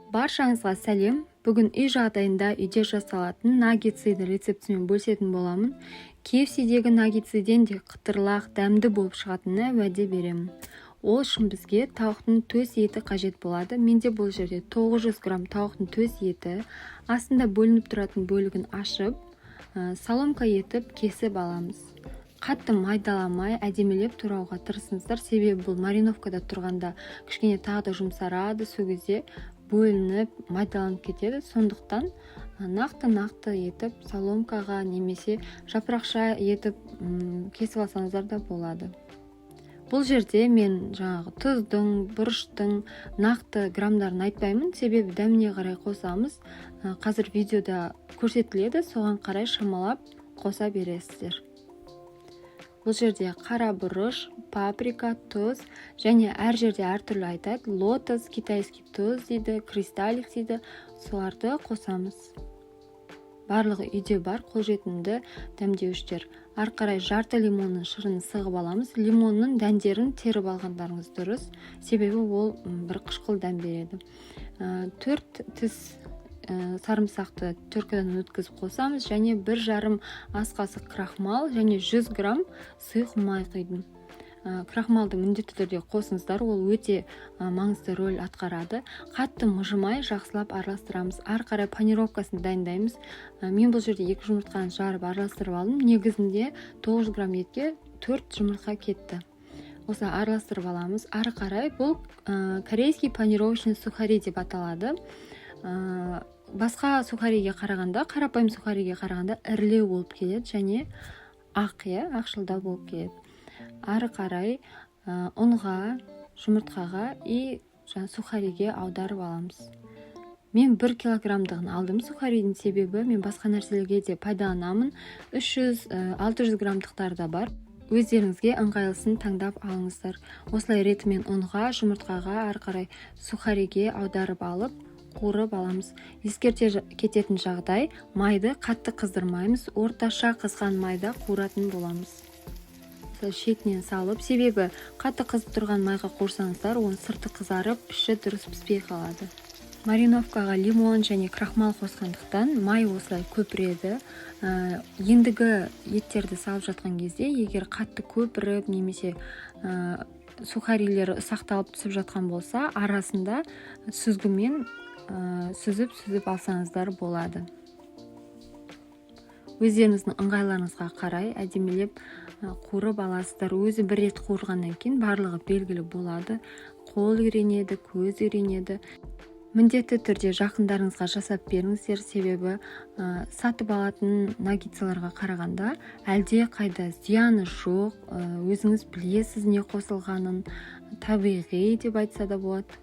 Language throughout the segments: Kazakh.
Баршаңызға сәлем! Бүгін үй жағдайында үйде жасалатын наггетсидің рецептімен бөлісетін боламын. KFC-дегі наггетсиден де қытырлақ, дәмді болып шығатынына уәде беремін. Ол үшін бізге тауықтың төс еті қажет болады. Менде бұл жерде 900 грамм тауықтың төс еті. Астында бөлініп тұратын бөлігін ашып, соломка етіп кесіп аламыз. Қатты майдаламай, әдемілеп турауға тырысыңыздар, себебі бұл мариновкада тұрғанда кішкене тағы да жұмсарады, сол кезде бөлініп, майдаланып кетеді. Сондықтан нақты-нақты етіп соломкаға немесе жапырақша етіп кесіп алсаңыздар да болады. Бұл жерде мен жаңағы тұздың, бұрыштың нақты граммдарын айтпаймын, себебі дәміне қарай қосамыз. Қазір видеода көрсетіледі, соған қарай шамалап қоса бересіздер. Бұл жерде қара бұрыш, паприка, тұз және әр жерде әртүрлі айтады: лотос, китайский тұз дейді, кристаллик дейді, соларды қосамыз. Барлығы үйде бар қолжетімді дәмдеуіштер. Ары қарай жарты лимонның шырынын сығып аламыз. Лимонның дәндерін теріп алғандарыңыз дұрыс, себебі ол бір қышқыл дәм береді. 4 тіс сарымсақты теркадан өткізіп қосамыз және 1,5 ас қасық крахмал және 100 грамм сұйық май құйдым. Крахмалды міндетті түрде қосыңыздар, ол өте маңызды рөл атқарады. Қатты мыжымай, жақсылап араластырамыз. Ары қарай панировкасын дайындаймыз. Мен бұл жерде екі жұмыртқаны жарып, араластырып алдым. Негізінде 900 грамм етке төрт жұмыртқа кетті. Осылай араластырып аламыз. Ары қарай бұл корейский панировочный сухари деп аталады. Басқа сухариге қарағанда, қарапайым сухариге қарағанда ірілеу болып келеді және ақ, иә, ақшылдау болып келеді. Ары қарай ұнға, жұмыртқаға и жаңа сухариге аударып аламыз. Мен 1 килограммдығын алдым сухаридің, себебі мен басқа нәрселерге де пайдаланамын. 300, 600 граммдықтар да бар, өздеріңізге ыңғайлысын таңдап алыңыздар. Осылай ретімен ұнға, жұмыртқаға, ары қарай сухариге аударып алып, қуырып аламыз. Ескерте кететін жағдай: майды қатты қыздырмаймыз, орташа қызған майда қуыратын боламыз. Шетінен салып, себебі қатты қызып тұрған майға қуырсаңыздар, оның сырты қызарып, іші дұрыс піспей қалады. Мариновкаға лимон және крахмал қосқандықтан, май осылай көпіреді. Ендігі еттерді салып жатқан кезде, егер қатты көпіріп немесе сухарилері ұсақталып түсіп жатқан болса, арасында сүзгімен сүзіп сүзіп алсаңыздар болады. Өздеріңіздің ыңғайларыңызға қарай әдемілеп қуырып аласыздар. Өзі бір рет қуырғаннан кейін барлығы белгілі болады, қол үйренеді, көз үйренеді. Міндетті түрде жақындарыңызға жасап беріңіздер, себебі сатып алатын наггетсыларға қарағанда әлде қайда зияны жоқ. Өзіңіз білесіз не қосылғанын, табиғи деп айтса да болады.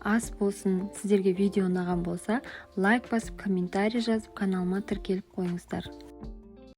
Ас болсын! Сіздерге видео ұнаған болса, лайк басып, комментарий жазып, каналыма тіркеліп қойыңыздар.